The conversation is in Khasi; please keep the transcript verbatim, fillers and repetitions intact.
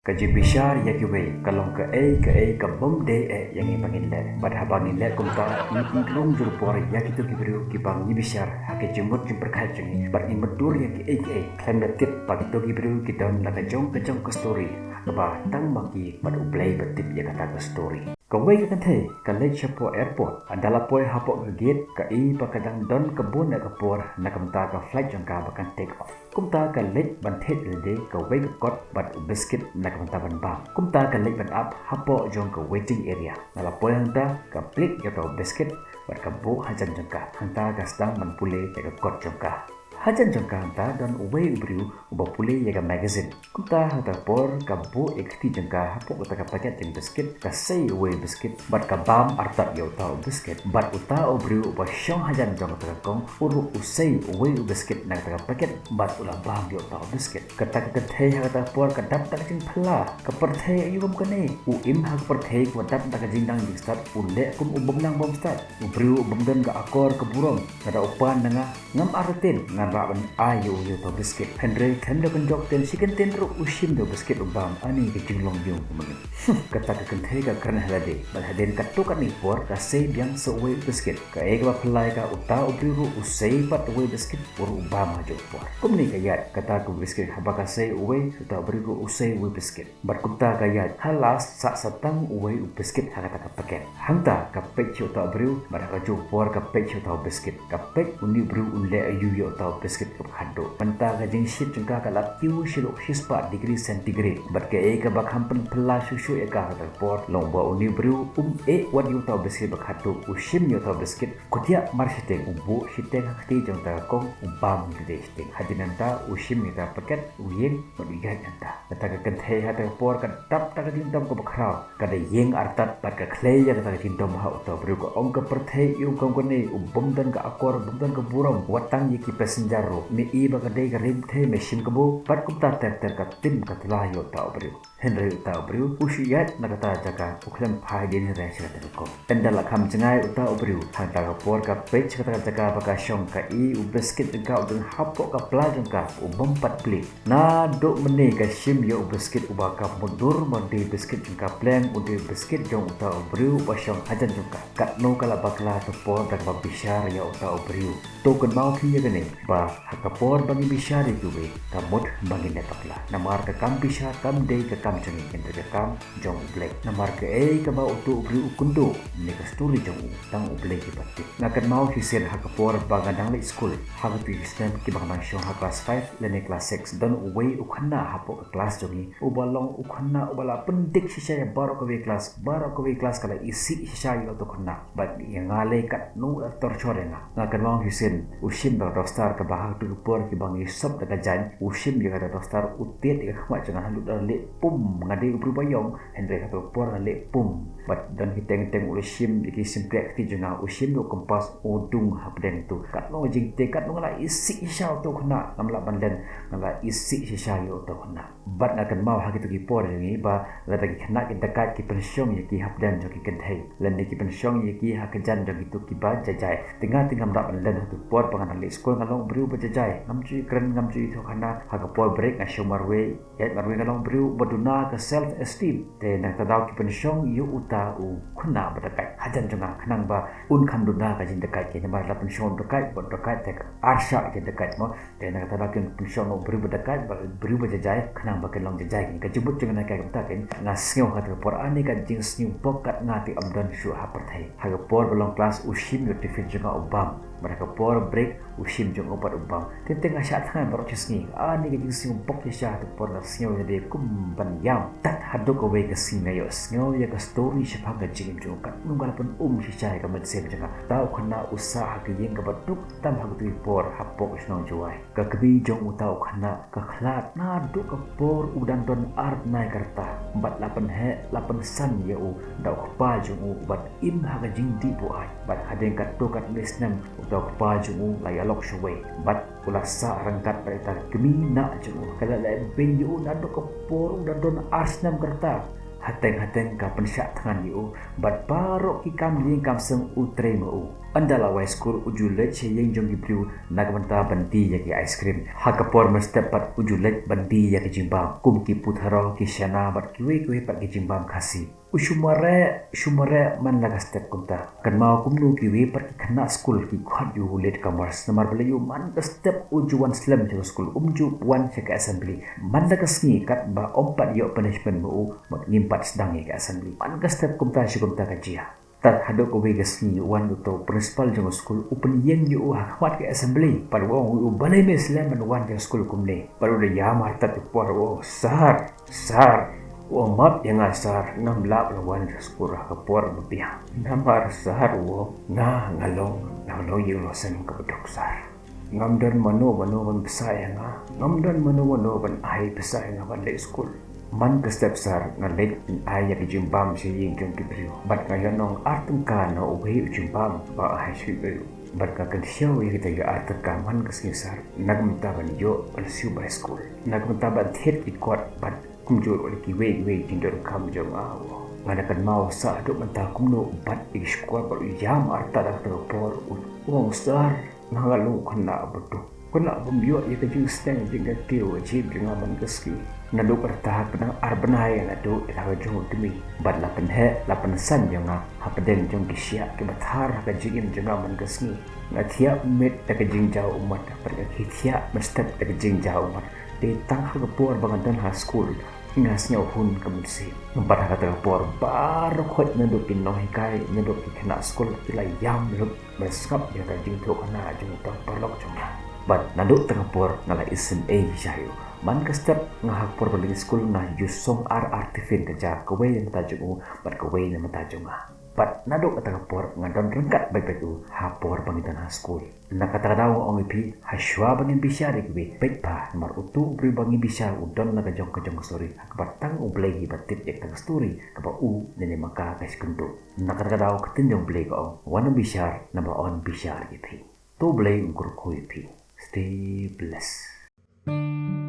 Ka jingbishar ïa kiwei ka long kaei kaei ka bym dei eh ïa ngi ba ngin leh. Bad haba ngi leh kumta, ngi pynrung jur por ïa kito ki briew kiba ngi bishar ha ki jingmut jingpyrkhat jong ngi, bad ngi mutdur ïa kiei kiei khlem da tip ba kito ki briew ki don la ka jong ka jong ka story, ha kaba tang ma ki bad U Blei ba tip ïa kata ka story. Kawei ka kynthei ka leit shapoh airport. Hadien la poi hapoh ka gate, ka i ba ka dang don ka bun ka por na ka bynta ka flight jong ka ba kan take off. Kumta ka leit ban thied ïalade kawei ka kot bad u biscuit na ka bynta ban bam. Kumta ka leit ban ap hapoh jong ka waiting area. Hadien la poi hangta ka plied ïa uta u biscuit bad ka buh hajan jong ka. Hangta ka sdang ban pule ïa ka kot jong ka. Hajan jong ka hangta don uwei u briew uba pule ïa ka magazine. Kumta ha kata ka por ka buh ïa ka kti jong ka hapoh kata ka paket jong biscuit, ka sei uwei u biscuit bad ka bam artat ïa uta u biscuit. Bad uta u briew uba shong hajan jong kata ka kong u ruh u sei uwei u biscuit na kata ka paket bad u la bam ïa uta u biscuit. Kata ka kynthei ha kata ka por ka dap da ka jingphylla, ka pyrthei aïu kum kane. U im ha ka pyrthei kaba dap da ka jingdang jingstad, u leh kum u bym nang bym stad. U briew u bym don ka akor ka burom, lada u pan na nga, ngam artatien ngan lah ban ai ïa u ïa uta u biscuit. Hynrei khlem da kynjok ktien shi kyntien ruh u shim ïa u biscuit u bam. Ani ka jinglong ïung kumne. Kata ka kynthei ka kren ha lade. Bad hadien katto katne por ka sei biang sa uwei u biscuit. Kaei kaba phylla ïa ka, uta u briew ruh u sei pat uwei u biscuit, u ruh u bam ha kajuh ka por. Kumne ka ïaid, kata ka biscuit haba ka sei uwei, uta u briew ruh u sei uwei u biscuit. Bad kumta ka ïaid, ha last sa sa tang uwei u biscuit ha kata ka paket. Hangta ka peit sha uta u briew, bad ha kajuh ka por ka peit sha uta u biscuit. Ka peit une u briew un leh aïu ïa uta u biscuit kaba khatduh. Mynta ka jingshit jong ka ka la kiew sha lok shispah degree centigrade. Bad kaei kaba kham pynphylla shuh shuh ïa ka ha kata ka por, long ba une u briew um ïeh wat ïa uta u biscuit ba khatduh, u shim ïa uta u biscuit, kutiah mar shiteng, u buh shiteng ha kti jong uta ka kong, u bam ïalade shiteng. Hadien nangta u shim ïa uta u paket, u ïeng bad u ïaid nangta. Kata ka kynthei ha kata ka por ka dap da ka jingdom kaba khraw. Ka da ïeng artat bad ka khlei ïa kata ka jingdom ha uta u briew, ka ong, ka pyrthei aïu kum kane, u bym don ka akor, u bym don ka burom, wat tang ïa ki passenger ruh. Me i ba ka dei ka rim thei, me shim kabu. Bad kumta ter ter ka tim ka tla ïa uta u briew. Hynrei uta u briew u shu ïaid na kata ka jaka, u khlem phai dien hi re sha kata ka kong. Ynda la kham jngai uta u briew, hangta ka por ka peit sha kata ka jaka ba ka shong, ka i u biscuit jong ka u don hapoh ka pla jong ka, u bym pat plied. Naduh mynne ka shim ïa u biscuit uba ka mutdur, ma u dei u biscuit jong ka pleng, u dei u biscuit jong uta u briew uba shong hajan jong ka. Katno ka la bakla ka por da kaba bishar ïa uta u briew. To kynmaw phi ïa kane, ba ha ka por ba ngi bishar ïa kiwei, ka mut ba ngi leh bakla. Namar ka kam bishar kam dei ka kam jong ngi, hynrei ka kam jong U Blei. Namar kaei kaba uto u briew u kynduh, ne ka story jong u, tang U Blei ki ba tip. Nga kynmaw shisien ha ka por ba nga dang leit skul, ha kito ki snem kiba nga dang shong ha class five lane class six, don uwei u khynnah hapoh ka class jong ngi, uba long u khynnah uba la pyndik shisha ïa baroh kawei class, baroh kawei class ka la isih shisha ïa uto u khynnah. Bad ïa nga lei katno u la torture ïa nga. Nga kynmaw shisien, u shim da ka duster kaba ha kito ki por kiba ngi sop da ka jaiñ, u shim ïa ka duster, u tied ïa ka khmat jong nga, ha u da leh pum. Nga dei u briew ba ïong, hynrei ha kato ka por nga leh pum. Bad don ki teng teng u la shim ïa ki sympriah kti jong nga, u shim ïa u kompas, u dung hapdeng to. Katno jingtieng, katno nga la isih shisha uto u khynnah, ngam lah ban len, nga la isih shisha ïa uto u khynnah. Bad nga kynmaw ha kito ki por jong ngi ba lada ki khynnah ki dakait ki pynshong ïa ki hapdeng jong ki kynthei, lane ki pynshong ïa ki ha ka jan jong kito kiba jajai. Te nga te ngam lah ban len, ha kato ka por ba nga dang leit skul nga long u briew ba jajai. Ngam ju ïakren, ngam ju ïathuhkhana. Ha ka por break nga shong marwei, ïaid marwei, nga long u briew ba duna ka self esteem. Te na kata ka daw ki pynshong ïa uta u khynnah ba dakait hajan jong nga, khnang ba un kham duna ka jingdakait. Namar la pynshong u dakait bad u dakait te ka arshah ka jingdakait mo. Te na kata ka daw kin pynshong u briew ba dakait bad u briew ba jajai, khnang ba kin long jajai. Ka jingmut jong nga ka kumta, nga sngew ha kata ka por, ani ka jingsngew bok kat nga te ym don shuh ha pyrthei. Ha ka por ba long klas u shim ïa u tiffin jong nga u bam. Bad ha ka por break u shim jong u pat u bam. Te te nga shah thngan baroh shi sngi. Ani ka jingsngew bok shisha, ha kata ka por nga sngew ïalade kum ban ïam. Tad haduh kawei ka sngi nga ïohsngew ïa ka story shaphang ka jingim jong u, katno ka la pynum shisha ïa ka mynsiem jong nga. Uta u khynnah u sah ha ka ïing kaba duk tam ha kito ki por hapoh ka shnong Jowai. Ka kmie jong uta u khynnah ka khlad naduh ka por u dang don ar bnai ka rta. Bad la pynheh la pynsan ïa u da u kpa jong u, bad im ha ka jingdih buaid. Bad hadien katto katne snem uta u kpa jong u la ïalok shawei. Bad u la sah ryngkat bad ita ka kmie nah jong u. Ka la leh beiñ ïa u naduh ka por u dang don ar snem ka rta. Hateng hateng ka pynshah thngan ïa u bad baroh ki kam ïing kam sem u trei ma u. Ynda la wai skul u ju leit sha ïing jong ki briew na ka bynta ban die ïa ki ice cream. Ha ka por mynstep pat u ju leit ban die ïa ki jingbam kum ki putharo, ki shana bad kiwei kiwei pat ki jingbam Khasi. U shu mareh shu mareh man la ka step kumta. Kynmaw kumno kiwei pat ki khynnah skul ki khot ïa u late comers namar balei u man ka step u ju wan slem sha ka skul, um ju wan sha ka assembly. Man la ka sngi katba ym pat ïoh punishment ma u, bad ngim pat sdang ïa ka assembly. Man ka step kumta shi kumta ka jia. Tad haduh kawei ka sngi wan uto u principal jong ka skul u pynïeng ïa u ha khmat ka assembly. Bad u ong ïa u, balei me slem ban wan sha ka skul kumne? Bad u da ïam artat ïa ka por, u ong, sir, sir, u ong, map ïa nga sir, ngam lah ban wan sha ka skul ha ka por ba biang. Namar sir, u ong, nga nga long, nga long ïing losem kaba duk sir. Ngam don mano mano ban bsa ïa nga. Ngam don mano mano ban ai bsa ïa nga ban leit skul. Man ka step sir nga leit ban ai ïa ka jingbam sha ïing jong ki briew. Bad nga ïoh nong ar tyngka na uwei u jingbam ba ai sha u briew. Bad nga kynshew ïa kita ki ar tyngka man ka sngi sir na ka bynta ban ïoh ban siew bai skul, na ka bynta ban thied ki kot bad kumjuh ruh ïa kiwei kiwei ki jingdonkam jong nga. Nga da kynmaw sa haduh mynta kumno u bat ïa ki shkor bad u ïam artat ha kata ka por, u ong sir, nga nga long u khynnah ba duk, u khynnah bym ïoh ïa ka jingsneng jingkiew ka jingim jong nga man ka sngi. Naduh kata ka dang ar bnai naduh ïa la ka jong u tmier bad la pynheh la pynsan ïa nga hapdeng jong ki shiah kiba thar ha ka jingim jong nga man ka sngi. Nga thiah miet da ka jingjaw ummat bad nga thiah mynstep da ka jingjaw ummat. Dei tang ha ka por ba nga don ha skul nga sngew hun ka mynsiem. Bad ha kata ka por baroh khoit naduh ki nonghikai naduh ki khynnah skul ki la ïam lut ban sngap ïa ka jingthoh khana jong u tang paralok jong nga. Bad naduh kata ka por nga la isynei sha u. Man ka step nga ha ka por ba leit skul nga ju song ar ar tiffin, ka jar kawei na bynta jong u bad kawei na bynta jong nga. Bad naduh kata ka por nga don ryngkat beit bad u ha por ba ngi don ha skul. Na kata ka daw nga ong ïa phi, ha shuwa ba ngin bishar ïa kiwei, peit bha namar uto u briew ba ngin bishar u don la ka jong ka jong ka story ha kaba tang U Blei hi ba tip ïa kata ka story kaba u ne ne ma ka ka shu kynduh. Na kata ka daw ka ktien jong U Blei ka ong, wat nym bishar naba yn bishar ïa phi. To U Blei un kyrkhu ïa phi. Stay blessed.